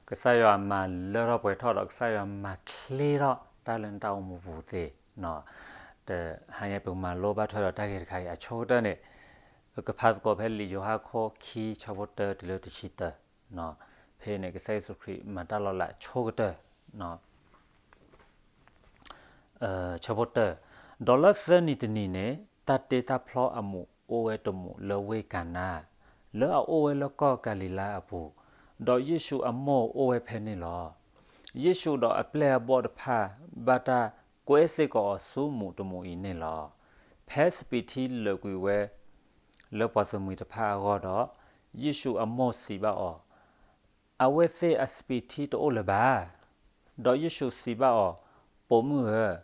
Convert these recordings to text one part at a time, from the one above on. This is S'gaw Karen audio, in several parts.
ကစၢ်ယွၤမၤလၢထီၣ်ပှဲၤထီၣ်ဒီး ကစၢ်ယွၤမၤချ့ထီၣ်တၢ်လၢနတၢ်အိၣ်မူပူၤသ့, တဟါညါပကမၤလိဘၣ်ထွဲဒီးတၢ်ဂ့ၢ်တခါအံၤ အဆိကတၢၢ်န့ၣ် ပကဖးသကိးဖဲလံာ်ယိၤဟၣ်ခိၣ်ခံဆၢဖိတၢတုၤလၢတဆံတၢ, ဖဲန့ၣ် ကစၢ်ယ့ၣ်ၡူးခရံာ်မၤတၢ်လီၤလးဆိကတၢၢ် ဆၢဖိတၢ, ဒီးလၢသၢနံၤတနံၤန့ၣ် တၢ်တ့တၢ်ဖျီအမူးအိၣ်ဝဲတမူးလၢဝ့ၢ်ကၤနါ, လၢအအိၣ်ဝဲလၢကီၢ်ကၤလံၤလါအပူၤ, ဒီးယ့ၣ်ၡူးအမိၢ်အိၣ်ဝဲဖဲန့ၣ်လီၤ. ယ့ၣ်ၡူးဒီးအပျဲၢ်အဘီၣ်တဖၣ် ဘၣ်တၢ်ကွဲစ့ၢ်ကီးအီၤဆူမူးတမူးအံၤန့ၣ်လီၤ. ဖဲစပံးထံလၢာ်ကွံာ်ဝဲ လၢပှၤသုးမုၢ်တဖၣ်အဂီၢ်ဒီး, ယ့ၣ်ၡူးအမိၢ်စံးဘၣ်အီၤ, အဝဲသ့ၣ်အစပံးထံတအိၣ်လၢၤဘၣ်. ဒီးယ့ၣ်ၡူးစံးဘၣ်အီၤ, ပိာ်မုၣ်ဧၢ,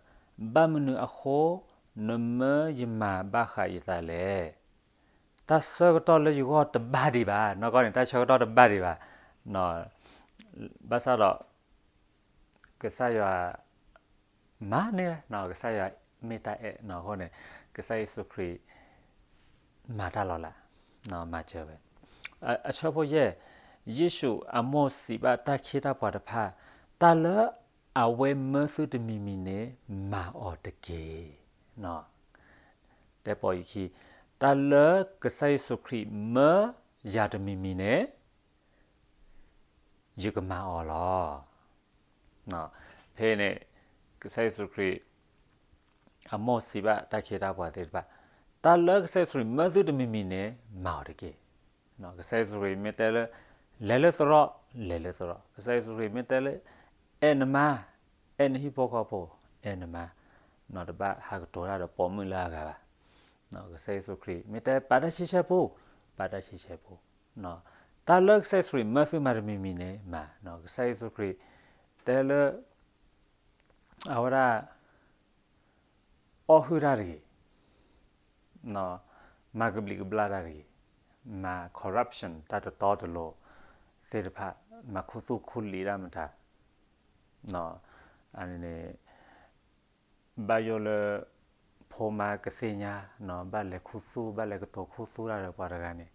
ဘၣ်မနုၤအဃိ နမၢယမၤဘၣ်ဃးယသးလဲၣ်. တၢ်ဆၢကတီၢ်လၢယဂီၢ်တဘၣ်ဒံးဘၣ်, နီၢ်ကီၢ်န့ၣ် တၢ်ဆၢကတီၢ်တဘၣ်ဒံးဘၣ်, ဘၣ်ဆၣ်ဒီး ကစၢ်ယွၤ မၤန့ၢ်ဝဲ, ကစၢ်ယွၤမ့ၢ်တၢ်အဲၣ်အဃိန့ၣ် ကစၢ်ယ့ၣ်ၡူးခရံာ် မၤတၢ်လီၤလး, မၤစၢၤဝဲ. အဆၢဖိယဲၢ်, ယ့ၣ်ၡူးအမိၢ်စံးဘၣ်တၢ်ခ့တၢ်ပှၤတဖၣ်, တၢ်လၢအဝဲမၢသုတမံၤမံၤန့ၣ် မၤအီၤတက့ၢ်. တဲပိာ်ယခံ, တၢ်လၢကစၢ်ယ့ၣ်ၡူးခရံာ်မၢယၤတမံၤမံၤန့ၣ် ယကမၤအီၤလီၤ. ဖဲန့ၣ် ကစၢ်ယ့ၣ်ၡူးခရံာ် အမိၢ်စံးဘၣ်တၢ်ခ့တၢ်ပှၤသ့ၣ်တဖၣ်, တၢ်လၢကစၢ်ယ့ၣ်ၡူးခရံာ်မၢသုတမံၤမံၤန့ၣ် မၤအီၤတက့ၢ်. ကစၢ်ယ့ၣ်ၡူးခရံာ်မ့ၢ်တဲလၢ လဲၤလၢသရိာ်, လဲၤလၢသရိာ်. ကစၢ်ယ့ၣ်ၡူးခရံာ်မ့ၢ်တဲလၢ အဲၣ်နမါ, အဲၣ်နဟံၣ်ဖိဃီဖိ, အဲၣ်နမါ. တဘၣ်ဟးကတိၤတၢ်ဒီးပိာ်မုၣ်လၢအဂၤဘၣ်. ကစၢ်ယ့ၣ်ၡူးခရံာ် မ့ၢ်တဲပာ်တၢ်ဆံဆဲပူ, ပာ်တၢ်ဆံဆဲပူ. တၢ်လၢကစၢ်ယ့ၣ်ၡူးခရံာ်မၢသုမၤတမံၤမံၤန့ၣ် မၤ. ကစၢ်ယ့ၣ်ၡူးခရံာ် တဲလၢ အဝဲဒၣ် အီၣ်ဟုၣ်တၢ်တဂ့ၤ, မၤကဘျံးကဘျၣ်တၢ်တဂ့ၤ, မၤ corruption တၢ်တတီတလိၤသ့ၣ်တဖၣ်, မၤခူသူၣ်ခူလံာ်တၢ်မတၤ, န့ၣ် ဘၣ်ယိၣ်လၢ ဖိမါကသ့ၣ်ညါ, ဘၣ်လဲၤခူသူၣ် ဘၣ်လဲၤကတိၤခူသူၣ်တၢ်ဒီးပှၤတဂၤန့ၣ်,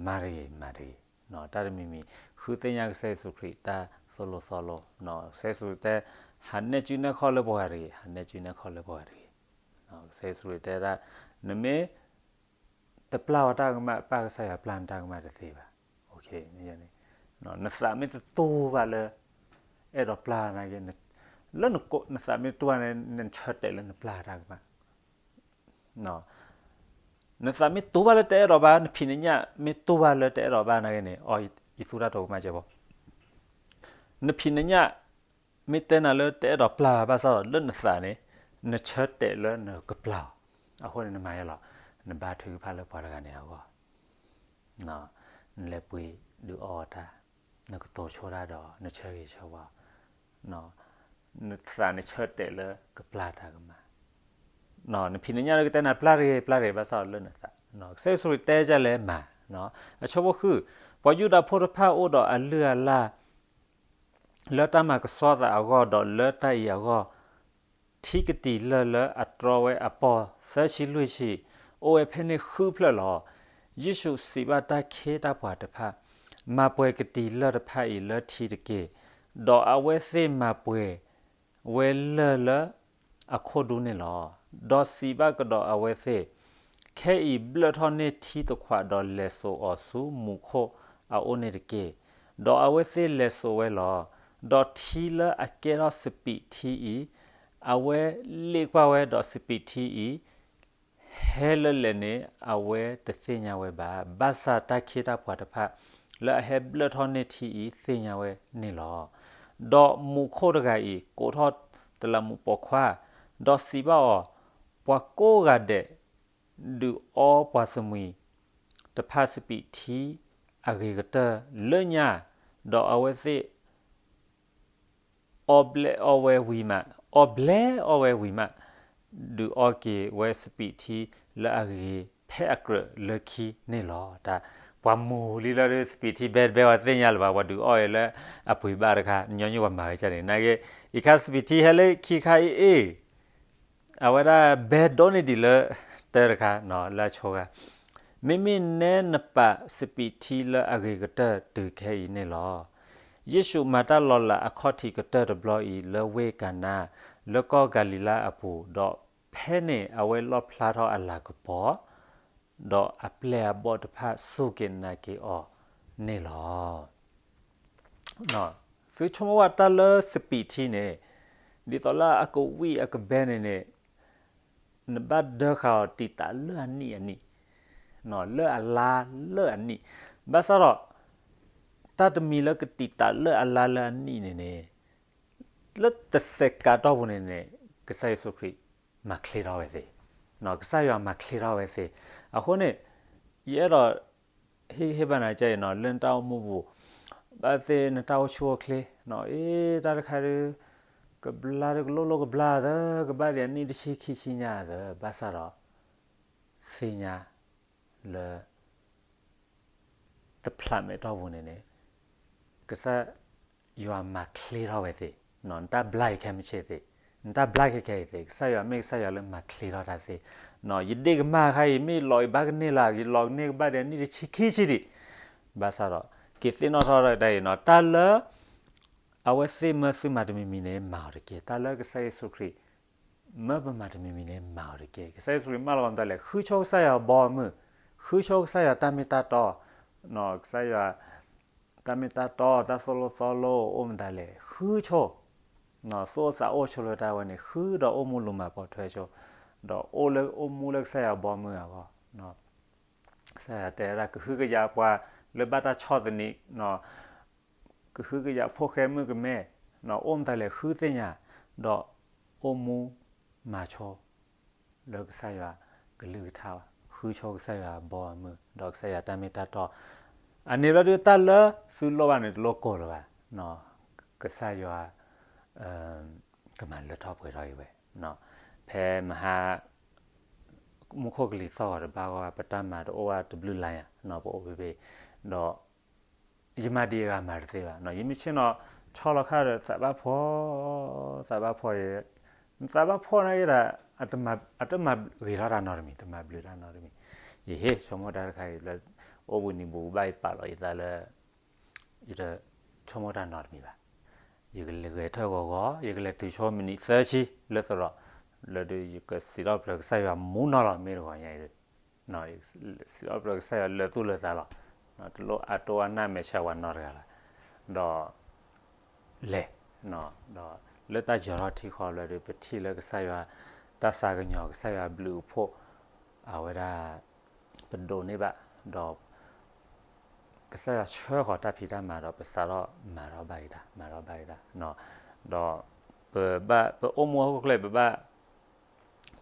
မၤတဂ့ၤ မၤတဂ့ၤ. တၢ်တမံၤမံၤ ဃုသ့ၣ်ညါကစၢ်ယ့ၣ်ၡူးခရံာ်တၢ်သိၣ်လိသီလိ, ကစၢ်ယ့ၣ်ၡူးခရံာ်တဲ ဟးနဲၣ်စုနဲၣ်ခီၣ်လၢပှၤဂၤတဂ့ၤ, ဟးနဲၣ်စုနဲၣ်ခီၣ်လၢပှၤဂၤတဂ့ၤ. ကစၢ်ယ့ၣ်ၡူးခရံာ်တဲဒၣ် နမ့ၢ် တပျၢ်ဝဲတၢ်ကမၣ် ပၢ်ကစၢ်ယွၤပျၢ်နတၢ်ကမၣ်တသ့ဘၣ်. နသးမ့ၢ်တတူၢ်ဘၣ်လၢ အဲၣ်ဒိးပျၢ်နာ်က့, လၢနသးမ့ၢ်တူၢ်ဘၣ်န့ၣ် နဆၢတဲာ်လၢနပျၢ်တၢ်ကမၣ်. နသးမ့ၢ်တူၢ်ဘၣ်လၢတအဲၣ်ဒိးဘၣ်, နဖံးနညၣ်မ့ၢ်တူၢ်ဘၣ်လၢတအဲၣ်ဒိးဘၣ်နာ်က့န့ၣ်, အီ ယသူၣ်တၢ်တိာ်ကမၣ်ကဲဘၣ်. နဖံးနညၣ် မ့ၢ်တဲနၤလၢတအဲၣ်ဒိးပျၢ်ဘၣ်ဘၣ်ဆၣ်ဒီး လၢနသးန့ၣ် နဆၢတဲာ်လၢနကပျၢ်အီၤ, အဃိန့ၣ်နမၤယဲလီၤ. နဘါထုကဖၣ်လၢပှၤတဂၤန့ၣ်အဂီၢ်, နလဲၤပှ့ၤဒုးအီၣ်တၢ်, နကတိၤဆိတၢ်ဒီး နဆၢဂ့ၤဆၢဝါ, နသးန့ၣ်ဆၢတဲာ်လၢကပျၢ်တၢ်ကမၣ်. နဖံးနညၣ်လၢကတဲနၤပျၢ်တဂ့ၤ ပျၢ်တဂ့ၤ ဘၣ်ဆၣ်ဒီးလၢနသး, ကစၢ်ယ့ၣ်ၡူးခရံာ်တဲဒ်လဲၣ်မၤ. အဆၢဖိဃု, ပှၤယူဒၤဖိတဖၣ်အိၣ်ဒီးအလုၢ်အလၢ် လၢတၢ်မၤကဆှီသးအဂီၢ် ဒီးလၢတၢ်အံၤအဂီၢ်, ထံကတံာ်လၢၢ်လၢအတြီဝဲအပီၢ်သၢဆံလွံၢ်ဆံ, အိၣ်ဝဲဖဲန့ၣ်ဃုဖျၢၣ်လီၤ. ယ့ၣ်ၡူးစံးဘၣ်တၢ်ခ့တၢ်ပှၤတဖၣ်, မၤပှဲၤကတံာ်လၢၢ်တဖၣ်အံၤလၢထံတက့ၢ်. ဒီးအဝဲသ့ၣ်မၤပှဲၤ ဝဲလၢၢ်လၢအခိၣ်ဒူန့ၣ်လီၤ. ဒီးစံးဘၣ်ကဒီးအဝဲသ့ၣ်, ခဲအံၤဘျၢၣ်ထီၣ်န့ၢ်ထံတခွးဒီးလဲၤစိာ်အီၤဆူမူးခိၣ်အအိၣ်န့ၣ်တက့ၢ်. ဒီးအဝဲသ့ၣ်လဲၤစိာ်ဝဲလီၤ. ဒီးထံလၢအကဲထီၣ်စပံးထံအံၤ, အဝဲလ့ၣ်ကွၢ်ဝဲဒီးစပံးထံအံၤ ဟဲလၢလဲၣ်န့ၣ် အဝဲတသ့ၣ်ညါဝဲဘၣ်. ဘၣ်ဆၣ်တၢ်ခ့တၢ်ပှၤတဖၣ် လၢအဟဲဘျၢၣ်ထီၣ်န့ၢ်ထံအံၤသ့ၣ်ညါဝဲန့ၣ်လီၤ. ဒီးမူးခိၣ်တဂၤအံၤ ကိးထီၣ်တလးမူးပိာ်ခွါ, ဒီးစံးဘၣ်အီၤ, ပှၤကိးဂၤဒဲး ဒုးအီပှၤသမံးတဖၣ်စပံးထံအဂ့ၤကတၢၢ်လၢညါ, ဒီးအဝဲသ့ၣ် အီဘျဲအီဝဲဝံၤမး, အီဘျဲအီဝဲဝံၤမး, ဒုးအီက့ၤဝဲစပံးထံလၢအဂ့ၤဖဲအကြၢးလၢခံန့ၣ်လီၤ. တၢ်ပှၤမူးလံလၢစပံးထံဘဲတဘဲဝဲသ့ၣ်ညါလၢၤဘၣ်, ပှၤဒုးအီအံၤလၢအပှ့ၤဘၣ်တခါ, ညီနုၢ်ပှၤမၤဝဲဒ်န့ၣ်, နာ်က့, အံၤခါစပံးထံဟဲလၢခံခါအံၤအ့ၣ် အဝဲဒၣ်ဘဲဒိးန့ၢ်ဒံးလၢတၢ်တခါ, လၢအဆိဂၤ, မ့မ့ၢ်နဲနပာ်စပံးထံလၢအဂ့ၤကတၢၢ်တုၤခဲအံၤန့ၣ်လီၤ. ယ့ၣ်ၡူးမၤတၢ်လီၤလးအခီၣ်ထံးကတၢၢ်တဘျီအံၤ လၢဝ့ၢ်ကၤနါ လၢကီၢ်ကၤလံၤလါအပူၤ, ဒီးဖဲန့ၣ်အဝဲလီၣ်ဖျါထီၣ်အလၤကပီၤ, ဒီးအပျဲၢ်အဘီၣ်တဖၣ်စူၢ်က့ၤနာ်က့ၤအီၤန့ၣ်လီၤ. သုဆိကမိၣ်ဝဲတၢ်လၢစပံးထံန့ၣ်, ဒ်သိးလၢအကဝံၣ်အကဘဲန့ၣ်န့ၣ်, နဘၣ်ဒၢဃာ်အီၤတံာ်တာ်လၢအနံၣ်အနံၣ်, လၢအလါလၢအနံၣ်, ဘၣ်ဆၣ်ဒီး တၢ်တမံၤလၢကတံာ်တာ်လၢအလါလၢအနံၣ်န့ၣ်န့ၣ်, လၢတစဲးကးတီၢ်ပူၤန့ၣ်န့ၣ် ကစၢ်ယ့ၣ်ၡူးခရံာ်မၤချ့ထီၣ်ဝဲသ့, ကစၢ်ယွၤမၤချ့ထီၣ်ဝဲသ့, အဃိန့ၣ် ယအဲၣ်ဒိး ဟ့ၣ်ဂံၢ်ဟ့ၣ်ဘါနၤကဲအံၤနီၤ လၢနတၢ်အိၣ်မူပူၤ, ဘၣ်သ့ၣ်နတၢ်အိၣ်ဆူၣ်အိၣ်ချ့, အ့ တၢ်တခါဒုး ကဘျါဒုးကလိၣ်လိၣ်ကဘျါသၢ ကဘၣ်ဒံးအနံၣ်တဆံခံဆံညါသၢ ဘၣ်ဆၣ်ဒီး သ့ၣ်ညါလၢ တဖျးမဲာ်တီၢ်ပူၤန့ၣ်န့ၣ်, ကစၢ်ယွၤမၤချ့ထီၣ်ဝဲသ့, နတၢ်ဘျါအံၤခဲမုၢ်ဆ့ၣ်သ့, နတၢ်ဘျါခဲခဲအံၤသ့, ကစၢ်ယွၤမ့ၢ်ကစၢ်ယွၤလၢမၤချ့ထီၣ်တၢ်သ့, ယဒ့ၣ်ကမၢ်ခါအံၤ မ့ၢ်လီၤအံၤဘၣ်ကန့ၢ်လၢ ယလီၤကန့ၢ်ကဘၣ်ဒံးအနံၣ်တဆံခံဆံဒံး, ဘၣ်ဆၣ်ဒီး က့ၤသ့ၣ်နီၣ်ထီၣ်တၢ်အံၤနီၤ တၢ်လၢ အဝဲသ့ၣ်မၢသုမၤတမံၤမံၤန့ၣ် မၤအီၤတက့ၢ်. တၢ်လၢကစၢ်ယ့ၣ်ၡူးခရံာ် မၢပမၤတမံၤမံၤန့ၣ် မၤအီၤတက့ၢ်. ကစၢ်ယ့ၣ်ၡူးခရံာ်မၢလီၤပှၤမတၤလဲၣ်, ဃုဆိကစၢ်ယွၤဘီအမုၢ်, ဃုဆိကစၢ်ယွၤတၢ်မ့ၢ်တၢ်တီ, ကစၢ်ယွၤ တၢ်မ့ၢ်တၢ်တီ တၢ်သိၣ်လိသီလိအိၣ်မတၤလဲၣ်, ဃုဆိ, သူၣ်အိၣ်သးအိၣ်ဆိလၢတၢ်ဝဲန့ၣ် ဃုဒီးအိၣ်မူလူၤမၤပိာ်ထွဲဆိ, ဒီးအိၣ်လၢအိၣ်မူလၢကစၢ်ယွၤဘီအမုၢ်အဂီၢ် ကစၢ်ယွၤတဲဝဲဒၣ် ကဟုကယာ်ပှၤလၢဘၣ်တၢ်ဆီၣ်သနံး, ကဟုကယာ်ဖိၣ်ဃဲမုၣ်ကမဲ, အိၣ်မတၤလဲၣ် ဃုသ့ၣ်ညါ, ဒီးအိၣ်မူမၤဆိ လၢကစၢ်ယွၤကလုၢ်ကထါ, ဃုဆိကစၢ်ယွၤဘီအမုၢ် ဒီးကစၢ်ယွၤတၢ်မ့ၢ်တၢ်တီ, အန့ၣ်ဘျီဒုးတၢ်လၢသုလိၣ်ဘၣ်န့ၣ် တလိၣ်ကိၢ်လၢၤဘၣ်, ကစၢ်ယွၤ ကမၤလၢထီၣ်ပှဲၤထီၣ်အံၤဝဲ, ဖဲမဟါ မူခိၣ်ကလံၤသီၣ်ဂီၤတဘၣ်ဂီၢ် ပတၢ်မၤတအိၣ်ဘၣ်တဘျုးလါညါ ပအိၣ်ဖဲဖဲ, ဒီး ယမၤဒံးအဂၤမၤတသ့ဘၣ်, ယမ့ၢ်ဆ့ၣ်နီၤဆီလီၤခါဒီး သးဘၣ်ဖှီၣ်, သးဘၣ်ဖှီၣ်ယဲ, သးဘၣ်ဖှီၣ်နာ်က့ဒၣ်, အတမၤဂ့ၤထီၣ်တၢ်နီတမံၤ, တမၤဘျုးတၢ်နီတမံၤ, ယဟ့ၣ်ဆိကမိၣ်တၢ်တခါအံၤလၢ အိၣ်ဘှံးနံၤဘိးဘၣ်ယပာ်လီၤယသးလၢ ယတဆိကမိၣ်တၢ်နီတမံၤဘၣ်, ယကလဲၤဂဲၤထၢၣ်ဂီၤဂီၤ ယကလဲၤတုၤဆိမံးနံးသၢဆံလၢသရိာ်, လၢဒုးယကစံးထီၣ်ပတြၢၤကစၢ်ယွၤမူနီၤလီၤ မ့ၢ်တဂီၤညါအံၤ, စံးထီၣ်ပတြၢၤကစၢ်ယွၤလၢာ်သူၣ်လၢာ်သးလီၤ, တလိၣ်အါတိအါနၢ်မဲာ်ဆှးဝဲနီတဂၤဘၣ်, ဒီး လဲၤ, ဒီးလၢတၢ်ယီၤထီၣ်ထံဃီဘျီဒီး ပထံၣ်လၢကစၢ်ယွၤ တၢ်သးကညီၤ ကစၢ်ယွၤဘျုးအဖှိၣ် အဝဲဒၣ် ပဒိးန့ၢ်ဘၣ်, ဒီး ကစၢ်ယွၤဆှၢဃီၤတၢ်ဖံးတၢ်မၤဒီး ပစးထီၣ်မၤထီၣ်ဘၣ်က့ၤတၢ် မၤထီၣ်ဘၣ်က့ၤတၢ်, ဒီး ပဘၣ် ပအိၣ်မူဟီၣ်ခိၣ်ချၢ ပဘၣ်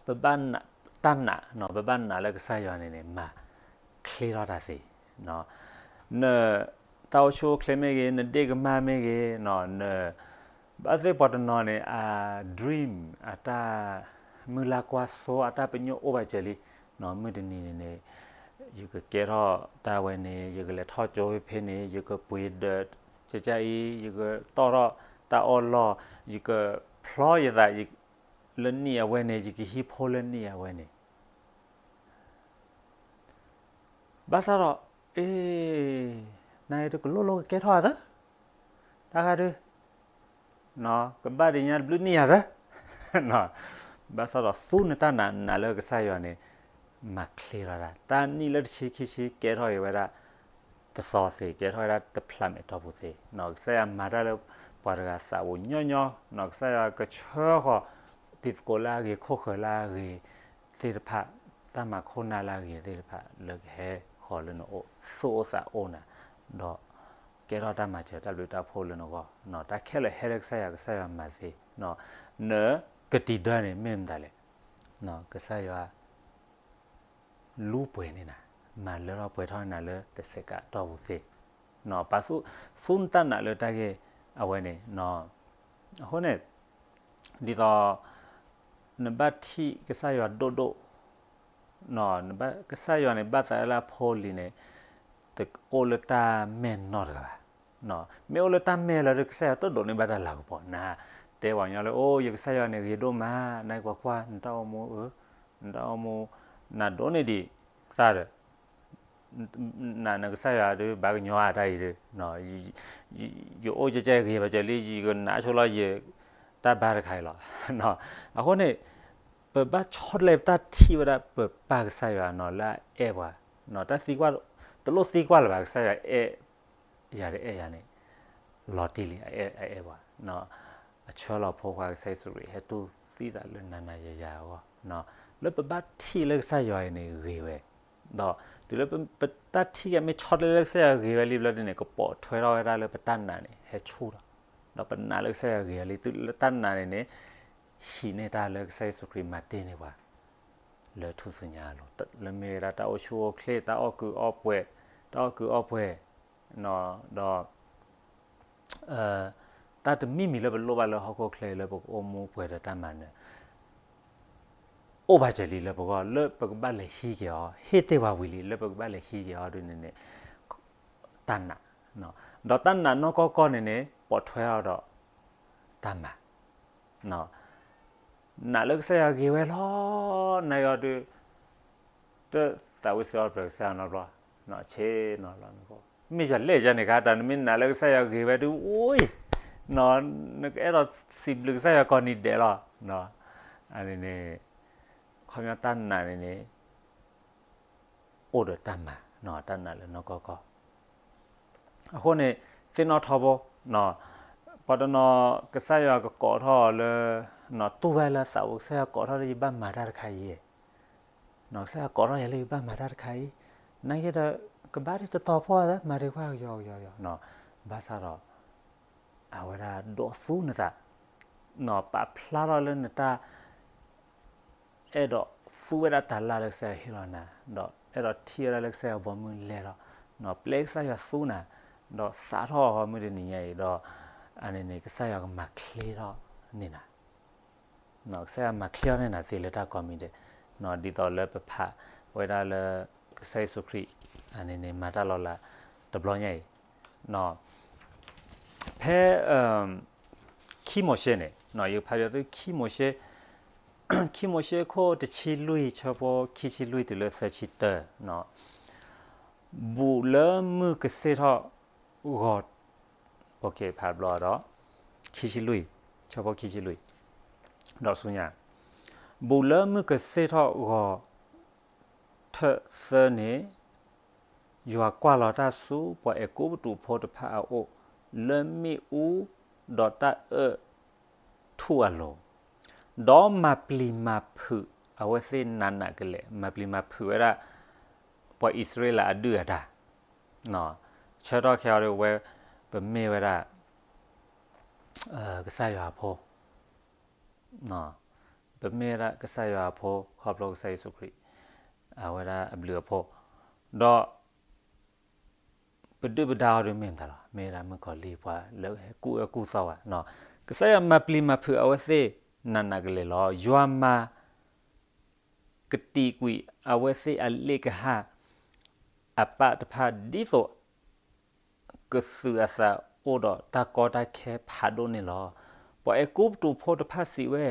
ပဘၣ်တၢ်နာ်, ပဘၣ်နာ်လၢကစၢ်ယွၤန့ၣ်န့ၣ် မၤချ့ထီၣ်တၢ်သ့, န တၢ်အိၣ်ဆူၣ်အိၣ်ချ့မ့ၢ်ဂ့ၤ, နဒ့ၣ်ကမၢ်မ့ၢ်ဂ့ၤ, န ဘၣ်သ့ၣ်ပှၤတနီၤန့ၣ် အ dream အတၢ်မုၢ်လၢ်ကွၢ်စိ အတၢ်ပညိၣ်အိၣ်ဘၣ်စၢၤလံ, မုၢ်တနံၤန့ၣ်န့ၣ် ယကကဲထီၣ်တၢ်ဝဲန့ၣ်, ယကလဲၤထီၣ်ကၠိဖဲန့ၣ်, ယကပှ့ၤဒၢး ကကအံၤ, ယကတီၢ်ထီၣ်တၢ်အီၣ်လီၢ်, ယကဖျီယသး လၢနံၣ်အဝဲန့ၣ်, ယကဟံးဖိလၢနံၣ်အဝဲန့ၣ် ဘၣ်ဆၣ်ဒီး အ့ နတကလိၣ်လိၣ်ကကဲထီၣ်သၢ, တၢ်ဂၤဒုး ကဘၣ်ဒံးညါတဘျုးနံၣ်ယၤသၢ, ဘၣ်ဆၣ်ဒီးသူနတၢ်နာ် နာ်လၢကစၢ်ယွၤန့ၣ် မၤချ့ထီၣ်တၢ်, တၢ်နံၣ်လၢတဆံခံဆံ ကဲထီၣ်က့ၤဝဲဒၣ် တသီသ့, ကဲထီၣ်ဝဲဒၣ်တဖျးမဲာ်တီၢ်ပူၤသ့, ကစၢ်ယွၤမၤတၢ်လၢပှၤတဂၤသးပူၤညီညီ, ကစၢ်ယွၤကဆှၢဃီၤ တံၤသကိးလၢအဂ့ၤ, ခိၣ်ဃၢၤလၢအဂ့ၤသ့ၣ်တဖၣ်, တၢ်မၤခိၣ်နၢ်လၢအဂ့ၤသ့ၣ်တဖၣ် လၢကဟဲဃီၤလၢနအိၣ်, သူၣ်အိၣ်သးအိၣ်နၤ, ဒီးကဲထီၣ်တၢ်မၤစၢၤတၢ်ဘျုးတၢ်ဖှိၣ်လၢနဂီၢ်, တၢ်ခဲလၢာ်ဟဲလၢကစၢ်ယွၤ, ကစၢ်ယွၤမၤသ့, နကတံၤဒၢန့ၣ် မ့ၢ်မတၤလဲၣ်, ကစၢ်ယွၤ လူပှဲၤန့ၢ်နၤ, မၤလၢထီၣ်ပှဲၤထီၣ်နၤလၢတစဲးကးတီၢ်ပူၤသ့, ပာ်သူ, သူနတၢ်နာ်လၢတၢ်ဂ့ၢ်အဝဲန့ၣ်, အဃိန့ၣ် ဒ်သိး နဘၣ်ထံၣ်ကစၢ်ယွၤဒိၣ်ဒိၣ်, ကစၢ်ယွၤန့ၣ် ဘၣ်သးလၢအဖိလံၤန့ၣ် တအိၣ်လၢတၢ်မဲာ်နီတဂၤဘၣ်, မ့ၢ်အိၣ်လၢတၢ်မဲာ်လၢၤဒီး ကစၢ်ယွၤတဒိးန့ၢ်ဘၣ်တၢ်လၤကပီၤ, နတဲပှၤကညီလၢ အိၣ် ယကစၢ်ယွၤန့ၣ်ဂ့ၤဒိၣ်မး, နကွၢ်ကွၢ် နတၢ်အိၣ်မူ, နတၢ်အိၣ်မူ နဒိးန့ၢ်ဒံးသၣ်ဒီး နာ်နကစၢ်ယွၤဒုး ဘၣ်ကညီအတၢ်အံၤဒုး, ယအိၣ်ကဲကဲဂ့ၤဘၣ်ကလံ ယကနာ်ဆိလီၤယ တၢ်ဘါတခါအံၤလီၤ. အဃိန့ၣ် ပဘၣ်ဆီတလဲပတၢ်ထံၣ်ဝဲဒၣ် ပပၢ်ကစၢ်ယွၤနီၤ လၢအအဲၣ်ပှၤ, တၢ်သံကွၢ်, တလိၣ်သံကွၢ်လၢၤဘၣ် ကစၢ်ယွၤအဲၣ်ယၤတအဲၣ်ယၤန့ၣ် လီၤတံၢ်လံ အအဲၣ်ပှၤ, အဆှၢလီၤဖိခွါကစၢ်ယ့ၣ်ၡူးခရံာ် ဟဲတူၢ်သံသးလၢနၤနၤယၤယၤအဂီၢ်, လၢပဘၣ်ထံၣ်လၢကစၢ်ယွၤအံၤန့ၣ်ဂ့ၤဝဲ, ဒီးတုၤလၢပတၢ်ထံၣ်ကမ့ၢ်ဆီတလဲလၢကစၢ်ယွၤဂ့ၤဝဲလံဘျီဒ်န့ၣ် ကပိာ်ထွဲထီၣ်ဝဲဒၣ်လၢပတၢ်နာ်န့ၣ် ဟဲဆူၣ်ထီၣ်, ဒီးပနာ်လၢကစၢ်ယွၤဂ့ၤဝဲလံ တုၤလၢတၢ်နာ်န့ၣ်န့ၣ် ဟံးန့ၢ်တၢ်လၢကစၢ်ယ့ၣ်ၡူးခရံာ်မၤတ့ၢ်န့ၢ်ပှၤ လၢထူၣ်စုညါအလိၤ လၢမ့ၢ်ဝဲဒၣ်တၢ်အိၣ်ဆူၣ်အိၣ်ချ့ တၢ်အီၣ်ကုးအီပှဲၤ, တၢ်အီၣ်ကုးအီပှဲၤ, ဒီး တၢ်တမံၤမံၤလၢပလိၣ်ဘၣ်လၢဟီၣ်ခိၣ်ချၢအံၤ လၢပကအိၣ်မူပှဲၤဒီးတၢ်မၤနၢၤ အိၣ်ဘၣ်စၢၤလံလၢပဂီၢ် လၢပကဘၣ်လဲၤဟံးက့ၤအီၤ, ဟ့ၣ်တ့ၢ်ပှၤဝံၤလံ လၢပကဘၣ်လဲၤဟံးက့ၤအီၤဒ်န့ၣ်န့ၣ် တၢ်နာ်, ဒီးတၢ်နာ်နီၢ်ကီၢ်ကီၢ်န့ၣ်န့ၣ် ပိာ်ထွဲအီၤဒီး တၢ်မၤ နာ်လၢကစၢ်ယွၤဂ့ၤဝဲလီၤ, နာ်ယွၤဒုး တသးဝံၣ်စံးအီၣ်ပတြၢၤကစၢ်ယွၤနီတဘျီ, ဆ့နီတဘျီ, မ့ၢ်ယွၤလဲၣ်ယၤန့ၣ်ခါ တၢ်နမ့ၢ်နာ်လၢကစၢ်ယွၤဂ့ၤဝဲဒုး အိၣ်, နကအဲၣ်ဒိးစံးဘျုးကစၢ်ယွၤကိးနံၤဒဲးလီၤ, န့ၣ်, ခီပညီတၢ်နာ်န့ၣ်န့ၣ် အိၣ်ဒီးတၢ်မၤ, တၢ်နာ်လၢနီၢ်ကီၢ်ကီၢ် အဃိန့ၣ် သ့ၣ်နီၣ်ထီဘိ, ပှၤတနီၤ ကစၢ်ယွၤကကိးထီၣ်အီၤလၢ တူၢ်ဘၣ်လၢသးအိၣ် ကစၢ်ယွၤကိးထီၣ်လၢယဘၣ်မၤတၢ်တခါအံၤ, ကစၢ်ယွၤကိးထီၣ်ယၤလၢယဘၣ်မၤတၢ်တခါအံၤ, နာ်က့ဒီး ကဘၣ်ဒ်တတီၤဖီၣ်သး မၤဒံးခွါကယီကယီကယီ, ဘၣ်ဆၣ်ဒီး အဝဲဒၣ်ဒိးသူနသး, ပာ်ဖျါထီၣ်လၢနတၢ် အဲၣ်ဒိးသူဝဲဒၣ်တၢ်လၢ်လၢကစၢ်ယွၤဟ့ၣ်လီၤနၤ, ဒီးအဲၣ်ဒိးထံၣ်ဝဲဒၣ်လၢကစၢ်ယွၤဘီမုၢ်လဲၢ်လီၤ, ပျဲကစၢ်ယွၤသူနၤ, ဒီးသးထီၣ်အီၤမုၢ်တနံၤညါအံၤဒီး, အန့ၣ်န့ၣ် ကစၢ်ယွၤကမၤချ့ထီၣ်န့ၢ်နၤ, ကစၢ်ယွၤမၤချ့ထီၣ်န့ၢ်နၤသ့လၢတၢ်ကိးမံၤဒဲး, ဒ်သိးလၢပဖးဝဲဒၣ်လၢ ကစၢ်ယ့ၣ်ၡူးခရံာ် အန့ၣ်န့ၣ် မၤတၢ်လီၤလးတဘျီညါအံၤ ဖဲ ခံမိၤၡ့န့ၣ် ယကဖးပသုခံမိၤၡ့, ခံမိၤၡ့ခိၣ်တဆံလွံၢ် ဆၢဖိခံဆံလွံၢ်တုၤလၢသၢဆံတၢ, ဘူးလၢမုၢ်ကစ့ၢ်ထီၣ်ဂီၤ, ဖးဘျီဒီး ခံဆံလွံၢ်, ဆၢဖိခံဆံလွံၢ်, ဒီးဆူညါ, ဘူးလၢမုၢ်ကစ့ၢ်ထီၣ်ဂီၤ ထၢၣ်သၢန့ၣ် ယွၤကွၢ်လီၤတၢ်ဆူပှၤအဲၤကူပတူးဖိတဖၣ်အအိၣ် လၢမ့ၣ်အူဒီးတၢ်အၢၣ်ထူၣ်အလိၤ, ဒီးမၤပျံၤမၤဖုးအဝဲသ့ၣ်နးနးကလဲာ်, မၤပျံၤမၤဖုးဝဲဒၣ် ပှၤအံၣ်စရ့လးအဒုၣ်အဒါ, ဆၢထီၣ်ခဲအံၤဒ်ဝဲ ပမ့ၢ်ဝဲဒၣ် ကစၢ်ယွၤအဖိ ပမ့ၢ်ဝဲဒၣ်ကစၢ်ယွၤအဖိ ခီဖျိကစၢ်ယ့ၣ်ၡူးခရံာ် အဝဲဒၣ်အဘျုးအဖှိၣ်, ဒီး ပဒုၣ်ပဒါအီၤဒ်မ့ၢ်မတၤလီၤ, မ့ၢ်ဝဲဒၣ်မုၣ်ကီၤလံၢ်ပှၤလၢဟဲကူၣ်အၢကူၣ်သီဝဲ, ကစၢ်ယွၤမၤပျံၤမၤဖုးအဝဲသ့ၣ်နးနးကလဲာ်လီၤ. ယွၤမၤ ကတံာ်ကွံာ်အဝဲသ့ၣ်အလ့ၣ်ကဟၣ် အပၢ်တဖၣ်ဒ်သိး ကသုးအသးအိၣ်ဒီးတၢ်ကီတၢ်ခဲဖးဒိၣ်န့ၣ်လီၤ. ပှၤအဲၤကူပတူးဖိတဖၣ်စံးဝဲ,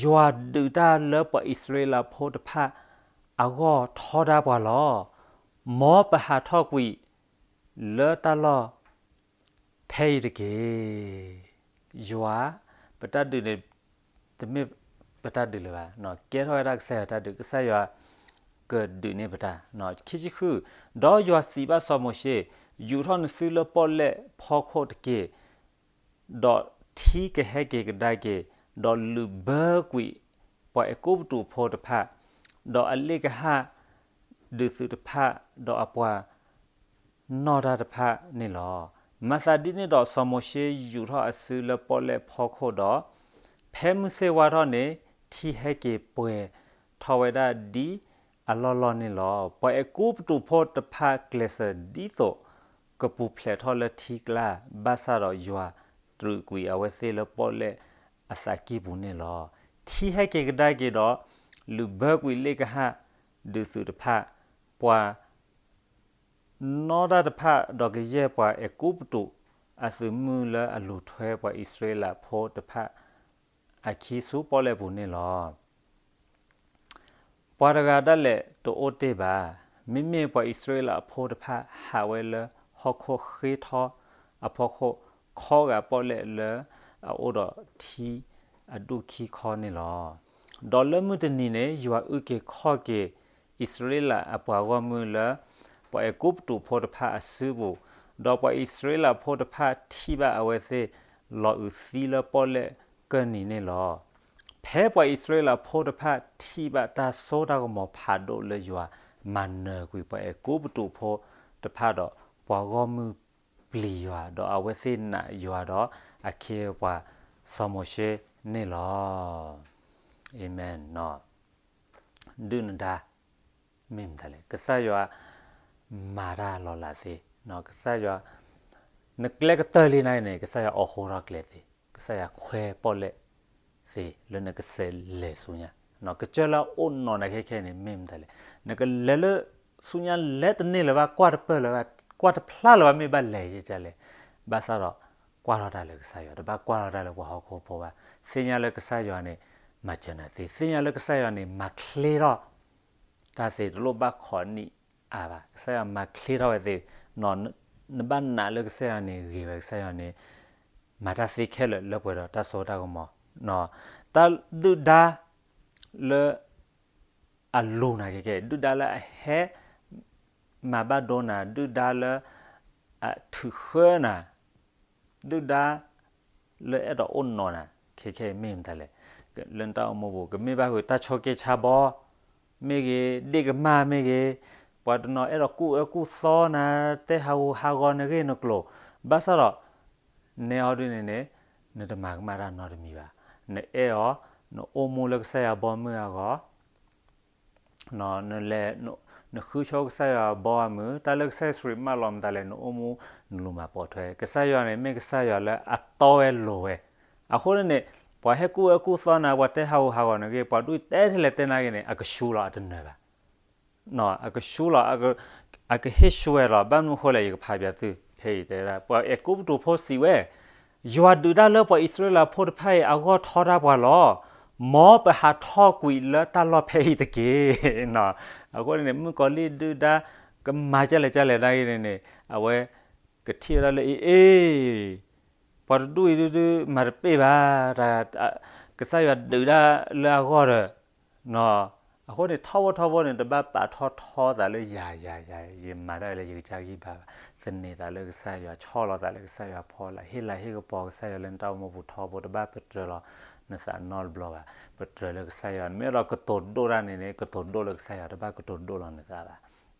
ယွၤဒုးတၢ်လၢပှၤအံၣ်စရ့လးဖိတဖၣ်အဂီၢ်ထီဒါပှၤလီၤ. မ်ပဟးထီၣ်ကွံာ်လၢတၢ်လီၢ် ဖဲအံၤတက့ၢ်. ယွၤ ပတၢ်ဒုးန့ၣ် တမ့ၢ်ပတၢ်ဒုးလၢၤဘၣ်, ကဲထီၣ်ဝဲဒၣ်ကစၢ်ယွၤတၢ်ဒုး, ကစၢ်ယွၤကဒုးန့ၢ်ပတၢ်. ခံဆံဃု, ဒီးယွၤစံးဘၣ်စီၤမိၤၡ့, ယူာ်ထီၣ်နစုလၢပီၣ်လဲၣ်ဖီခိၣ်တက့ၢ်. ဒီးထံကဟဲက့ၤကဒါက့ၤ, ဒီးလုၢ်ဘၢကွံာ်ပှၤအဲၤကူပတူးဖိတဖၣ်, ဒီးအလ့ၣ်ကဟၣ်ဒုးသုးတဖၣ်, ဒီးအပှၤ နီၢ်တၢ်တဖၣ်န့ၣ်လီၤ. မၤသးဒ်န့ၣ်ဒီး စီၤမိၤၡ့ယူာ်ထီၣ်အစုလၢပီၣ်လဲၣ်ဖီခိၣ်ဒီး, ဖဲမုၢ်ဆ့ၣ်ဝါထီၣ်န့ၣ် ထံဟဲက့ၤပှဲၤထီၣ်ဝဲဒၣ်ဒ်အလီၢ်လီၢ်န့ၣ်လီၤ. ပှၤအဲၤကူပတူးဖိတဖၣ်ကျဲးစၢးဒ်သိးကပူၤဖျဲးထီၣ်လၢထံကျါ, ဘၣ်ဆၣ်ဒီးယွၤတြူာ်ကွံာ်အဝဲသ့ၣ်လၢပီၣ်လဲၣ်အသးကံၢ်ပူၤန့ၣ်လီၤ. ထံဟဲက့ၤကဒါက့ၤဒီး, လုၢ်ဘၢကွံာ်လ့ၣ်ကဟၣ်ဒုးသုးတဖၣ်, ပှၤ နီၢ်တၢ်တဖၣ်, ဒီးကယဲၢ်ပှၤအဲၤကူပတူးအသုးမုၢ်လၢအလူၤထွဲပှၤအံၣ်စရ့လးဖိတဖၣ်အခံဆူပီၣ်လဲၣ်ပူၤန့ၣ်လီၤ. ပှၤတဂၤဒၣ်လဲာ်တအိၣ်တ့ၢ်ဘၣ်. မ့မ့ၢ်ပှၤအံၣ်စရ့လးအဖိတဖၣ်ဟးဝဲလၢဟီၣ်ခိၣ်ဃ့ထီအဖီခိၣ် ခီဂာ်ပီၣ်လဲၣ်လၢအအိၣ်ဒီးထံအဒူၣ်ခံခီန့ၣ်လီၤ. ဒီးလၢမုၢ်တနံၤန့ၣ် ယွၤအုၣ်က့ၤခီၣ်က့ၤ အံၣ်စရ့လးအပှၤဂီၢ်မုၢ်လၢ ပှၤအဲၤကူပတူးဖိတဖၣ်အစုပူၤ, ဒီးပှၤအံၣ်စရ့လးဖိတဖၣ်ထံၣ်ဘၣ်အဝဲသ့ၣ် လီၤအုးသံလၢပီၣ်လဲၣ်ကၢၢ်နံၤန့ၣ်လီၤ. ဖဲပှၤအံၣ်စရ့လးဖိတဖၣ်ထံၣ်ဘၣ်တၢ်စိတၢ်ကမီၤဖးဒိၣ်လၢယွၤမၤနၢၤကွံာ်ပှၤအဲၤကူပတူးဖိတဖၣ်ဒီး ပှၤဂီၢ်မုၢ်ပျံၤယွၤ, ဒီးအဝဲသ့ၣ်နာ်ယွၤဒီးအခ့အပှၤစီၤမိၤၡ့န့ၣ်လီၤ. အၤမ့ၣ်. ဒုၣ်နဒါ မ့ၢ်မတၤလဲၣ်. ကစၢ်ယွၤမၤတၢ်လီၤလးသ့, ကစၢ်ယွၤ, နကျဲကတၢၢ်လံနၤန့ၣ် ကစၢ်ယွၤအိးထီၣ်ကျဲသ့, ကစၢ်ယွၤခွဲပီၣ်လဲၣ်သ့ လၢနကဆဲးလဲၤဆူညါ, ကစၢ်လၢအအိၣ်နီၢ်နၤခဲခဲန့ၣ် မ့ၢ်မတၤလဲၣ်. နကလဲၤလၢဆူညါလဲၤတန့ၢ်လၢၤဘၣ်, ကွၢ်တပၢၢ်လၢၤဘၣ်, ကွၢ်တဖျါလၢၤဘၣ် မ့ၢ်ဘၣ်လဲၤယကလဲၣ်, ဘၣ်ဆၣ်ဒီး ကွၢ်ထီၣ်တၢ်လၢကစၢ်ယွၤ, တဘၣ်ကွၢ်ထီၣ်တၢ်လၢပှၤဟီၣ်ခိၣ်ဖိဘၣ်. သ့ၣ်ညါလၢကစၢ်ယွၤန့ၣ် မၤစၢၤနၤသ့, သ့ၣ်ညါလၢကစၢ်ယွၤန့ၣ် မၤချ့ထီၣ် တၢ်သ့, တလိၣ်ဘၣ်ခိးနံၣ်အါဘၣ်, ကစၢ်ယွၤမၤချ့ထီၣ်ဝဲသ့, နဘၣ်နာ်လၢကစၢ်ယွၤန့ၣ်ဂ့ၤဝဲ, ကစၢ်ယွၤန့ၣ် မၤတၢ်သ့ခဲလၢာ်လၢပှဲၤဒီးတၢ်စိတၢ်ကမီၤ, တၢ်ဒုၣ်ဒါလၢအလူၤနၤခဲခဲ, ဒုၣ်ဒါလၢအဟဲမၤဘၣ်ဒိနၤ, ဒုၣ်ဒါလၢအထုးဃၢနၤ, ဒုၣ်ဒါလၢအဲၣ်ဒိးအိၣ်နီၢ်နၤ ခဲခဲအံၤမ့ၢ်မတၤလဲၣ်. လၢနတၢ်အိၣ်မူပူၤ ကမ့ၢ်ဘၣ်ဃုာ်တၢ်ဆိးက့ဆါဘီမ့ၢ်ဂ့ၤ, ဒ့ၣ်ကမၢ်မ့ၢ်ဂ့ၤ, ပှၤတနီၤအဲၣ်ဒိးကူၣ်အၢကူၣ်သီနၤ, တဲဟးဂူာ်ဟးဂီၤနဂ့ၢ်နကျိၤ, ဘၣ်ဆၣ်ဒီး နဲအီၤဒ်န့ၣ်န့ၣ် နတမၤကမၣ်တၢ်နီတမံၤဘၣ်. နအဲၣ်အီၤ, နအိၣ်မူလၢကစၢ်ယွၤဘီမုၢ်အဂီၢ် နလဲၤ, နဃုဆိကစၢ်ယွၤဘီအမုၢ်, တၢ်လၢကစၢ်ယ့ၣ်ၡူးခရံာ်မၢလီၤမတၤလဲၣ် နအိၣ်မူနလူၤမၤပိာ်ထွဲ, ကစၢ်ယွၤန့ၣ် မ့ၢ်ကစၢ်ယွၤလၢအတီဝဲလိၤဝဲ. အဃိန့ၣ်န့ၣ် ပှၤဟဲကူၣ်အၢကူၣ်သီနၤ, ပှၤတဲဟးဂူာ်ဟးဂီၤနဂ့ၢ်, ပှၤဒူၣ်တဲထဲလဲၣ်တဲနၤဂ့ၢ်န့ၣ် အကဆူလီၤအတနၢၤဘၣ် အကဆူလီၤ, အကဟ့ၣ်ဆူဝဲလီၤ. ဘၣ်မနုၤဃိလဲၣ် ယကဖးပၠးသု ဖဲအံၤတဲဒၣ် ပှၤအဲၤကူပတူးဖိစံးဝဲ, ယွၤဒုးတၢ်လၢပှၤအံၣ်စရ့လးဖိတဖၣ်အံၤအဂီၢ်ထီဒါပှၤလီၤ. မ်ပဟးထီၣ်ကွံာ်လၢတၢ်လီၢ်ဖဲအံၤတက့ၢ်. အဃိန့ၣ် မုၣ်ကီၤလံၢ်ဒုၣ်ဒါ ကမၤကလဲၣ်ကလဲၣ်ဒၣ်အံၤန့ၣ်န့ၣ် အဝဲကထံၣ်ဝဲဒၣ်လၢအံၤ, အ့ၣ် ပှၤတဒူၣ်အံၤဒုဒု မၤတပ့ၢ်ဘၣ်, ကစၢ်ယွၤဒုးဒၣ်လၢအဂီၢ်ဒီး အဃိန့ၣ် ထီဘိထီဘိန့ၣ် တဘၣ်ပာ်ထီၣ်ထီသးလၢယၤယၤယၤ, ယမၤတၢ်လၢယကစၢ်ဂံၢ်ဘါဘၣ်. သန့ၤသးလၢကစၢ်ယွၤ, ဆီၣ်လီၤသးလၢကစၢ်ယွၤ, ဖီလာ်ဟ့ၣ်လၤဟ့ၣ်ကပီၤကစၢ်ယွၤလၢနတၢ်အိၣ်မူပူၤထီဘိ, တဘၣ်ပတြၢၤလီၤနသးနီတဘျီဘၣ်. ပတြၢၤလၢကစၢ်ယွၤ, နမ့ၢ်အဲၣ်ဒိးကတိၤဒိၣ်တၢ်န့ၣ်န့ၣ် ကတိၤဒိၣ်လၢကစၢ်ယွၤ, တဘၣ်ကတိၤဒိၣ်လီၤန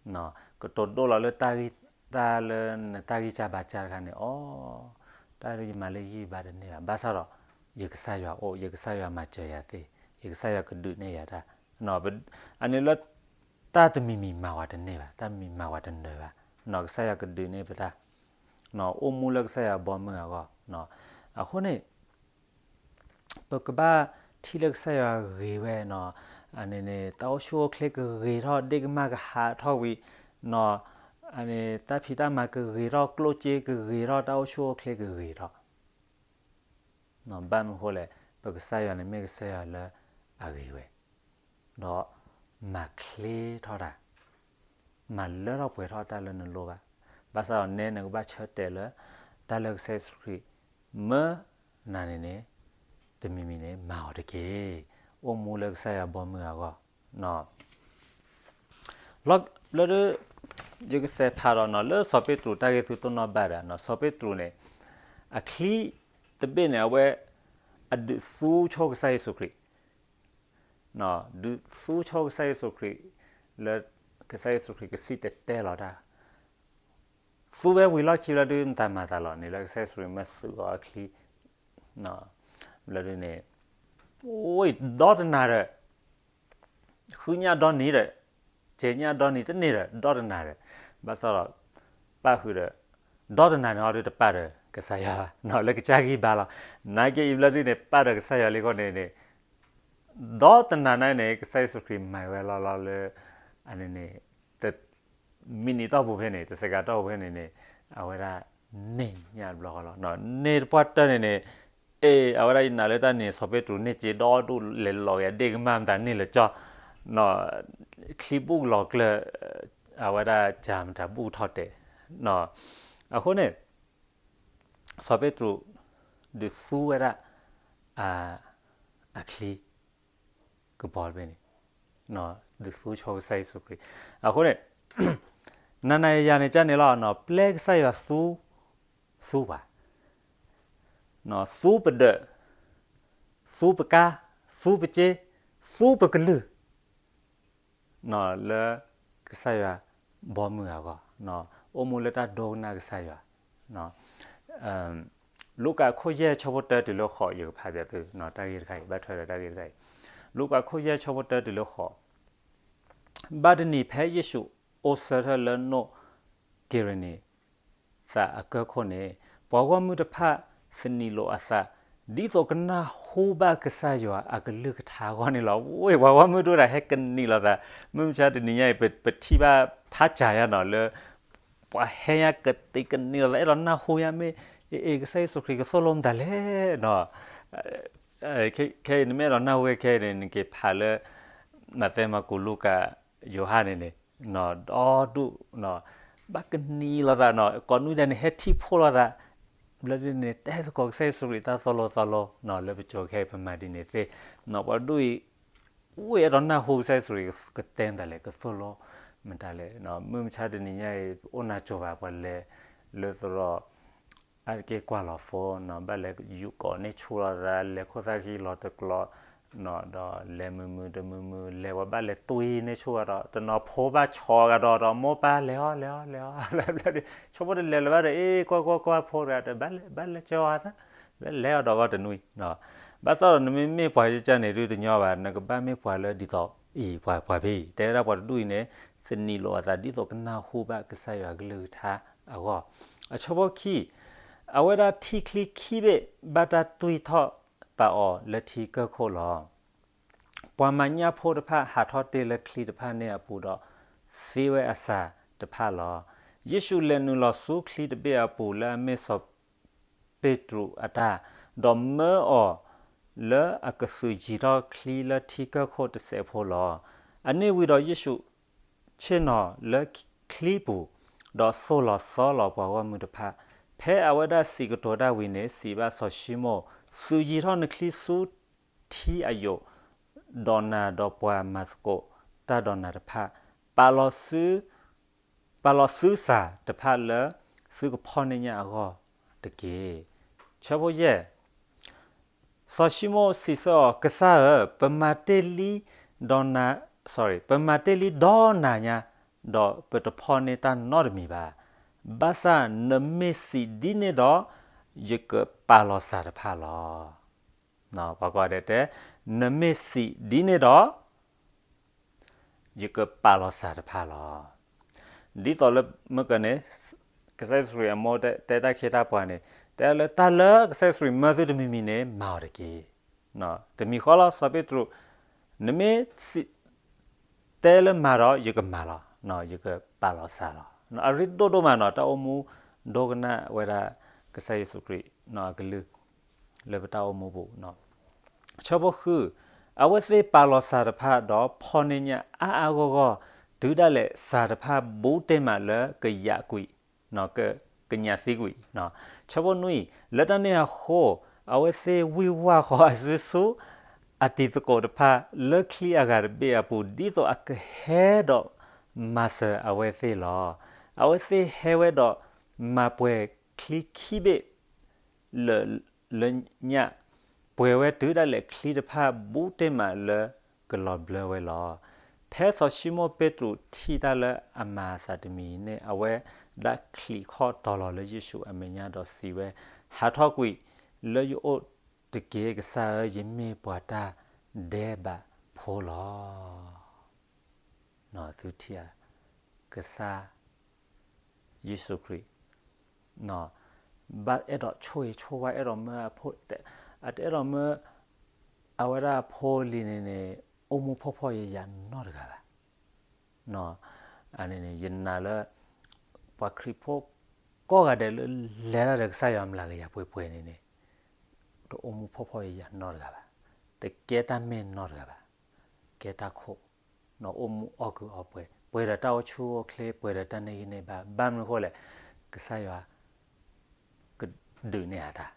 သးဘၣ်. ကတိၤဒိၣ်လီၤလၢတၢ်ဂံၢ်, တၢ်လၢနတၢ်ဂံၢ်စၢ်ဘါစၢ်တခါန့ၣ်, အိ, တၢ်လၢယမၤလၢယဂံၢ်ဘါတန့ၢ်ဘၣ်. ဘၣ်ဆၣ်ဒီး ယကစၢ်ယွၤအိၣ်, ယကစၢ်ယွၤမၤစၢၤယၤသ့, ယကစၢ်ယွၤကဒုးနဲၣ်ယၤတၢ်, အန့ၣ်လၢ တၢ်တမံၤမံၤမၤဝဲတန့ၢ်ဘၣ်, တၢ်မံၤမၤဝဲတနၢၤဘၣ်. ကစၢ်ယွၤကဒုးနဲၣ်ပတၢ်, အိၣ်မူလၢကစၢ်ယွၤဘီမုၢ်အဂီၢ်. အဃိန့ၣ် ပကဘၣ်ထံၣ်လၢကစၢ်ယွၤဂ့ၤဝဲ, အန့ၣ်န့ၣ် တၢ်အိၣ်ဆူၣ်အိၣ်ချ့ကဂ့ၤထီၣ်, ဒ့ၣ်ကမၢ်ကဟးထီၣ်ဝံၤ, အန့ၣ် တၢ်ဖံးတၢ်မၤကဂ့ၤထီၣ်, ကျိၣ်စ့ကဂ့ၤထီၣ်, တၢ်အိၣ်ဆူၣ်အိၣ်ချ့ကဂ့ၤထီၣ်. ဘၣ်မနုၤဃိလဲၣ်, ပကစၢ်ယွၤန့ၣ် မ့ၢ်ကစၢ်ယွၤလၢအဂ့ၤဝဲ, ဒီးမၤချ့ထီၣ်တၢ်, မၤလၢထီၣ်ပှဲၤထီၣ်တၢ်လၢနလိၣ်ဘၣ်. ဘၣ်ဆၣ်ဒီးနဲနကဘၣ်ဆၢတဲာ်လၢ တၢ်လၢကစၢ်ယ့ၣ်ၡူးခရံာ်မၢနၤန့ၣ်န့ၣ် တမံၤမံၤန့ၣ် မၤအီၤတက့ၢ်. အိၣ်မူလၢကစၢ်ယွၤဘီမုၢ်အဂီၢ်. လၢဒုး ယကစဲးဖးဒီးနီၤ လၢစီၤပ့းတရူးတၢ်ဂ့ၢ်သုတိၢ်နီၣ်ဘၣ်ဒီး စီၤပ့းတရူးန့ၣ် အချံတဘ့ၣ်န့ၣ် အဝဲ အဒုးသူဆိကစၢ်ယ့ၣ်ၡူးခရံာ်, ဒုးသူဆိကစၢ်ယ့ၣ်ၡူးခရံာ် လၢကစၢ်ယ့ၣ်ၡူးခရံာ်ကစံၣ်တဲၤတဲလီၤတၢ် သူဝဲဝံၤလီၢ်ခံဘျီဒုး မတၤမၤသးလီၤန့ၣ် လၢကစၢ်ယ့ၣ်ၡူးခရံာ်မၢသုးအီၤအချံ ဘျီဒုးန့ၣ် အိၣ်ဒီတနၤဒီး ဃုညၣ်ဒီနံၤဒီး စဲးညၣ်ဒီနံၤတန့ၢ်ဒီး ဒီတနၤဒီး ဘၣ်ဆၣ်ဒီး ပၣ်ဃုာ်ဒီး ဒီတနၤန့ၣ်အီၤဒုးတပၣ်ဒီးကစၢ်ယွၤဘၣ် လၢကစၢ်ဂံၢ်ဘါလီၤ. နာ်က့အံၤဘျီဒုးန့ၣ် ပၣ်ဒီးကစၢ်ယွၤလံအဃိန့ၣ်န့ၣ် ဒီတနၤန့ၣ်န့ၣ် ကစၢ်ယ့ၣ်ၡူးခရံာ်မၤဝဲလီၤလီၤလၢ အန့ၣ်န့ၣ် တ မံးနံးတီၢ်ပူၤဖဲန့ၣ် တစဲးကးတီၢ်ပူၤဖဲန့ၣ်န့ၣ် အဝဲဒၣ် န့ၢ်ညၣ်တဘျီဃီလီၤ. န့ၢ်တပှၢ်တၢၢ်န့ၣ်န့ၣ် အ့ အဝဲဒၣ်ယနာ်လၢတၢ်န့ၣ် စီၤပ့းတရူးန့ၢ်စ့ဒီဒူၣ်လဲၤလီၤက့ၤ အဒ့ၣ်ကမၢ်မတၤန့ၢ်လၢကၠီ ချံဘူၣ်လီၤကျၢၤ အဝဲဒၣ်ကၢမတၤဘူၣ်ထီၣ်တဲာ်, အဃိန့ၣ် စီၤပ့းတရူး ဒုးသူဝဲဒၣ် အချံ ကဘီတဘ့ၣ်န့ၣ်, ဒုးသူဆိကစၢ်ယ့ၣ်ၡူးခရံာ်, အဃိန့ၣ် နၤနၤယၤယၤန့ၣ်ကန့ၣ်လီၤ, ပျဲကစၢ်ယွၤသူ သူပှၤ, သူပဒၢး, သူပကါ, သူပစ့, သူပကလုၢ် လၢကစၢ်ယွၤဘီမုၢ်အဂီၢ်, အိၣ်မူလၢတၢ်ဒိကနၣ်ကစၢ်ယွၤ, လူၤကၣ်ခိၣ်ယဲၢ်ဆၢဖိတၢတုၤလၢဃိး ယကဖးပၠးသု တၢ်ဂ့ၢ်တခါအံၤ ဘၣ်ထွဲဒီးတၢ်ဂ့ၢ်တခါအံၤ, လူၤကၣ်ခိၣ်ယဲၢ်ဆၢဖိတၢတုၤလၢဃိး, ဘၣ်တနံၤဖဲယ့ၣ်ၡူးအိၣ်ဆၢထၢၣ်လၢနိၣ်က့ၤရနံၤ သးအကၢၢ်ခိၣ်န့ၣ်, ပှၤဂီၢ်မုၢ်တဖၣ်သနံးလိာ်အသး ဒ်သိးကနၢ်ဟူဘၣ်ကစၢ်ယွၤအကလုၢ်ကထါအဂီၢ်န့ၣ်လီၤ. ဝ့ၢ် ပှၤဂီၢ်မုၢ်ဒိၣ်တၢ်ဟဲကနံးလိာ်သး, မုၢ်မဆါတနံၤညါအံၤ ပထံၣ်ဘၣ်ဖးစှၤယါနီၤလၢ ပှၤဟဲညါကသံးကနံးလိာ်သး အဲၣ်ဒိးနၢ်ဟူညါမ့ၢ် အ့ ကစၢ်ယ့ၣ်ၡူးခရံာ်ကသိၣ်လိမတၤလဲၣ်နီၤ ခဲအံၤနမ့ၢ်အဲၣ်ဒိးနၢ်ဟူခဲခဲအံၤန့ၣ် နက့ၤဖးလၢ မးသဲ မၢ်ကူး လူၤကၣ် ယိၤဟၣ်န့ၣ်န့ၣ် ဒီဒူၣ် ဘၣ်ကနံၤလိာ်သးနီၤ ကိးနွံဒဲးန့ၣ် ဟဲထံၣ်ဖှိၣ်လိာ်သး ဘျီဒ်န့ၣ် တဲသကိးကစၢ်ယ့ၣ်ၡူးခရံာ်တၢ်သိၣ်လိသီလိနီၤ လၢပစိၤခဲအံၤ ပမၤဒ်န့ၣ်သ့ၣ် ပှၤဒူၣ်အံၤ ဝ့ၢ် အဲၣ်ဒိးနၢ်ဟူကစၢ်ယ့ၣ်ၡူးခရံာ်ကတဲမတၤလဲၣ် ကသိၣ်လိမတၤလဲၣ် မုၢ်မဆါတနံၤညါအံၤ အိၣ်နၢ်ကၠိၤဘၣ် ပှၤလဲၤလၢသရိာ် အါတက့ၢ်ကွၢ်လီၤ phone နီၤ ဘၣ်လဲၤယူၤကိးန့ၢ်ဆူၣ်လိာ်သး လဲၤခိၣ်သၣ်ခံလီၤတကျိး ဒီးလဲၤမုာ်မုာ်တမုာ်မုာ် လဲၤဝဲဘၣ်လဲၤတွံၢ်န့ၢ်ဆူၣ်အီၤဒီး တနီၤဖိဘၣ်ဆီးကဒီးဒီး မိၢ်ပၢ်လဲၤအီၤ လဲၤအီၤ လဲၤအီၤ လဲၤဘျီဒ် ဆိကမိၣ်တလဲၤလၢၤဘၣ်ဒီး အ့ ကွၢ်ကွၢ်ကွၢ်ဖိတဂၤ ဘၣ်လဲၤ ဘၣ်လဲၤကၠီၤအသး ဘၣ်လဲၤအီၤဒီးဘၣ်တနွံ ဘၣ်ဆၣ်ဒီးနမ့မ့ၢ်ပှၤယကၢ်န့ၣ်ဒုးတညီဘၣ် နကဘၣ်မ့ၢ်ပှၤလၢဒ်သိးအံၤ ပှၤ ပှၤဖဲအံၤ တဲဝဲဒၣ်ပှၤတဒူၣ်အံၤန့ၣ် သနံးလိာ်အသးဒ်သိးကနၢ်ဟူဘၣ်ကစၢ်ယွၤကလုၢ်ကထါအဂီၢ် အဆၢဖိခံ အဝဲဒၣ်ထံချံခံဘ့ၣ် ဘၣ်တၢ်တွံၢ်ထီၣ်ပာ်အီၤလၢထံကၢၢ်ခိၣ်လီၤ. ပှၤမၤညၣ်ဖိတဖၣ်ဟးထီၣ်တ့ၢ်လၢချံတဖၣ်န့ၣ်အပူၤဒီး သ့ဝဲအစၢ်တဖၣ်လီၤ. ယ့ၣ်ၡူးလဲၤနုာ်လီၤဆူချံတဘ့ၣ်အပူၤလၢအမ့ၢ်စီၤပ့းတရူးအတၢ်, ဒီးမၢအီၤလၢအကသုးယံၤထီၣ်ချံလၢထံကၢၢ်ခိၣ်တစဲးဖိလီၤ. အန့ၣ်ဝံၤဒီးယ့ၣ်ၡူး ဆ့ၣ်နီၤလၢချံပူၤ, ဒီးသိၣ်လီၤသီလီၤပှၤဂီၢ်မုၢ်တဖၣ်, ဖဲအဝဲဒၣ်စံးကတိၤတၢ်ဝံၤန့ၣ် စံးဘၣ်စီၤၡံမိၣ်, သုးယံၤထီၣ်နချံဆူထံအယိာ်, ဒီးနၤဒီးပှၤမၤသကိးတၢ်ဒီးနၤတဖၣ်, ပာ်လီၤသု ပာ်လီၤသုစၢ်တဖၣ်လၢသုကဖီၣ်န့ၢ်ညၣ်အဂီၢ်တက့ၢ်. ဆၢဖိယဲၢ် စီၤၡံမိၣ်စံးဆၢအီၤ, ကစၢ်ဧၢ, ပမၤတ့ၢ်လံဒီးနၤ, ပမၤတ့ၢ်လံဒီးနၤညါ, ဒီးပတဖီၣ်န့ၢ်တၢ်နီတမံၤဘၣ်. ဘၣ်ဆၣ်နမ့ၢ်စံးဒ်န့ၣ်ဒီး, ယကပာ်လီၤစၢ်တဖၣ်လီၤ. ပှၤကိးဂၤဒဲးတဲ, နမ့ၢ်စံးဒ်န့ၣ်ဒီး ယကပာ်လီၤစၢ်တဖၣ်လီၤ. ဒ်သိးလၢမ့ၢ်ကန့ၣ်, ကစၢ်ယ့ၣ်ၡူးခရံာ်အမိၢ်တဲတၢ်ခ့တၢ်ပှၤန့ၣ်, တဲလၢတၢ်လၢကစၢ်ယ့ၣ်ၡူးခရံာ်မၢသုတမံၤမံၤန့ၣ် မၤအီၤတက့ၢ်. တမံၤဃီလီၤ စီၤပ့းတရူး, နမ့ၢ်စံး, တဲလၢမၤဒီး ယကမၤလီၤ, ယကပာ်လီၤစၢ်လီၤ. အရ့ဒိၣ်ဒိၣ်မးနီၤ တၢ်အိၣ်မူဒိကနၣ်ဝဲဒၣ် ကစၢ်ယ့ၣ်ၡူးခရံာ်အကလုၢ် လၢပတၢ်အိၣ်မူပူၤ ဆၢဖိဃု, အဝဲသ့ၣ်ပာ်လီၤစၢ်တဖၣ်ဒီးဖီၣ်န့ၢ်ညၣ်အါအါဂီၢ်ဂီၢ်, တုၤဒၣ်လဲာ်စၢ်တဖၣ်ဘူးတ့ၢ်မးလၢကယးကွံာ်, ကညးသံကွံာ်. ဆၢဖိနွံ, လၢတၢ်န့ၣ်အဃိ, အဝဲသ့ၣ်ဝံၢ်ဝၢ်ဃီၤအစုဆူ အတံၤသကိးတဖၣ်လၢချံအဂၤတဘ့ၣ်အပူၤ, ဒ်သိးအကဟဲဒီးမၤစၢၤအဝဲသ့ၣ်လီၤ. အဝဲသ့ၣ်ဟဲဝဲဒီးမၤပှဲၤချံခံဘ့ၣ် လၢညၣ်, ပှဲၤဝဲတုၤဒၣ်လဲာ်ချံတဖၣ်ဘူးတ့ၢ်မးလၢကလီၤဘျၢဝဲလီၤ. ဖဲစီၤၡံမိၣ်ပ့းတရူးထံၣ်တၢ်လၢအမၤအသးတမံၤန့ၣ်, အဝဲဒၣ်ချံးခီၣ်တီၤလီၤလၢယ့ၣ်ၡူးအမဲာ်ညါဒီးစံးဝဲ, ဟးထီၣ်ကွံာ်လၢယအိၣ်တက့ၢ်, ကစၢ်ဧၢ, ယမ့ၢ်ပှၤတၢ်ဒဲးဘးဖိလီၤ. သုထံၣ်ဧါ, ကစၢ်ယ့ၣ်ၡူးခရံာ် ဘၣ်အဲၣ်ဒိးဆိၣ်ဂ့ၤဆိၣ်ဝါ အဲၣ်ဒိးမၢအဖိ, အတအဲၣ်ဒိးမၢအဝဲဒၣ်အဖိလံၤန့ၣ်န့ၣ် အိၣ်မူဖှီၣ်ဖှီၣ်ယာ်ယာ်နီတဂၤဘၣ်. အန့ၣ်န့ၣ် ယနာ်လၢ ပှၤခရံာ်ဖိကိးဂၤဒဲးလၢလဲၤတၢ်ဒီးကစၢ်ယွၤမျးကယၤပှဲၤပှဲၤန့ၣ်န့ၣ် တအိၣ်မူဖှီၣ်ဖှီၣ်ယာ်ယာ်နီတဂၤဘၣ်. တကဲတၢ်မဲာ်နီတဂၤဘၣ်. ကဲတၢ်ခိၣ်, အိၣ်မူအီၣ်ကုာ်အီပှဲၤ, ပှဲၤဒီးတၢ်အိၣ်ဆူၣ်အိၣ်ချ့ ပှဲၤဒီးတၢ်န့ၢ်ဂံၢ်န့ၢ်ဘါ, ဘၣ်မနုၤအဃိလဲၣ်, ကစၢ်ယွၤ ကဒုးနဲၣ်အတၢ်,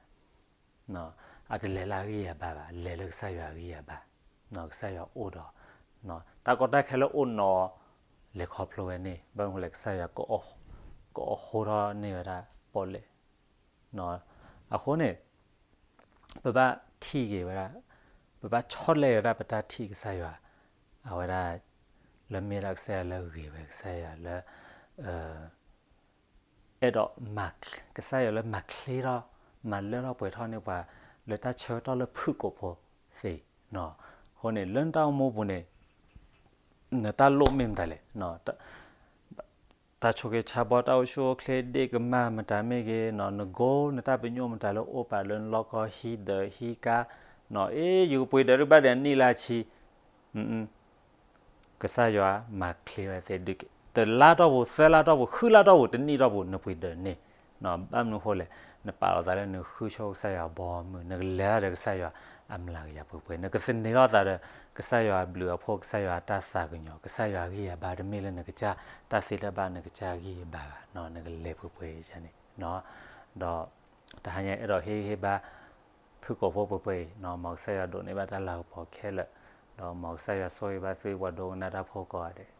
အတလဲၤလၢအဂံၢ်အဘါဘၣ်, လဲၤလၢကစၢ်ယွၤအဂံၢ်အဘါ, ကစၢ်ယွၤအိၣ်ဒီး, တၢ်ကီတၢ်ခဲလၢအိၣ်နီၤ လဲၤခီဖျိဝဲန့ၣ်, ဘၣ်မနုၤလဲၣ် ကစၢ်ယွၤ ကအိးထီၣ်န့ၢ်ဝဲဒၣ်ပီၣ်လဲၣ်, အဃိန့ၣ် ပဘၣ်ထံၣ်က့ၤဝဲဒၣ်, ပဘၣ်ဆီတလဲက့ၤဝဲဒၣ်ပတၢ်ထံၣ်ကစၢ်ယွၤ, အဝဲဒၣ် လၢမ့ၢ်ဒၣ်ကစၢ်ယွၤလၢဂ့ၤဝဲ, ကစၢ်ယွၤလၢ အဲၣ်ဒိးမၤ, ကစၢ်ယွၤလၢမၤချ့ထီၣ်, မၤလၢထီၣ်ပှဲၤထီၣ်န့ၢ်ပှၤ လၢတၢ်ဆၢကတီၢ်လၢဖုၣ်ကိာ်ဖိသ့နီၤ. အဃိန့ၣ် လၢနတၢ်အိၣ်မူပူၤန့ၣ် နတၢ်လိၣ်မ့ၢ်မတၤလဲၣ်, တၢ်ဆိက့ဆါဘီ တၢ်အိၣ်ဆူၣ်အိၣ်ချ့ ဒ့ၣ်ကမၢ်မတၤမ့ၢ်ဂ့ၤနီၤ, နကိ နတၢ်ပညိၣ်မတၤလၢအိၣ်ပာ်လၢနလီၢ်ကီ ဟံးဒၢးဟံးကါနီၤ, အ့ ယကပှ့ၤဒၢးတဘၣ်ဒီးနံၣ်လၢအဆံ, ကစၢ်ယွၤမၤချ့ဝဲသ့ၣ်ဒုးက့ၤ, တလါတီၢ်ပူၤ, သၢလါတီၢ်ပူၤ, ဃုလါတီၢ်ပူၤ, တနံၣ်တီၢ်ပူၤ နပှ့ၤဒၢးန့ၣ်, ဘၣ်မနုၤအဃိလဲၣ်, နပာ်လီၤသးလၢနဃုဆိကစၢ်ယွၤဘီမုၢ်, နကလဲၤတၢ်ဒီးကစၢ်ယွၤအမျးကယၤပှဲၤပှဲၤ, နကသန့ၤထီၣ်သးဒီး ကစၢ်ယွၤအဘျုးအဖှိၣ်, ကစၢ်ယွၤအတၢ်သးကညီၤ, ကစၢ်ယွၤအဂံၢ်အဘါ, တမ့ၢ်လၢနကစၢ်တၢ်သ့တၢ်ဘၣ်, နကစၢ်အဂံၢ်အဘါဘၣ်, နကလဲၤပှဲၤပှဲၤန့ၣ်, ဒီးတဟါညါအဲၣ်ဒိးဟ့ၣ်ဂံၢ်ဟ့ၣ်ဘါ ဖုၣ်ကိာ်ဖိပှဲၤပှဲၤအံၤ, မ်ကစၢ်ယွၤဒိးန့ၢ်ဘၣ်တၢ်လၤကပီၤခဲလၢာ်, ဒီးမ်ကစၢ်ယွၤဆိၣ်ဂ့ၤဘၣ်သုပှၤဒိကနၣ်တၢ်ဖိကိးဂၤဒဲး.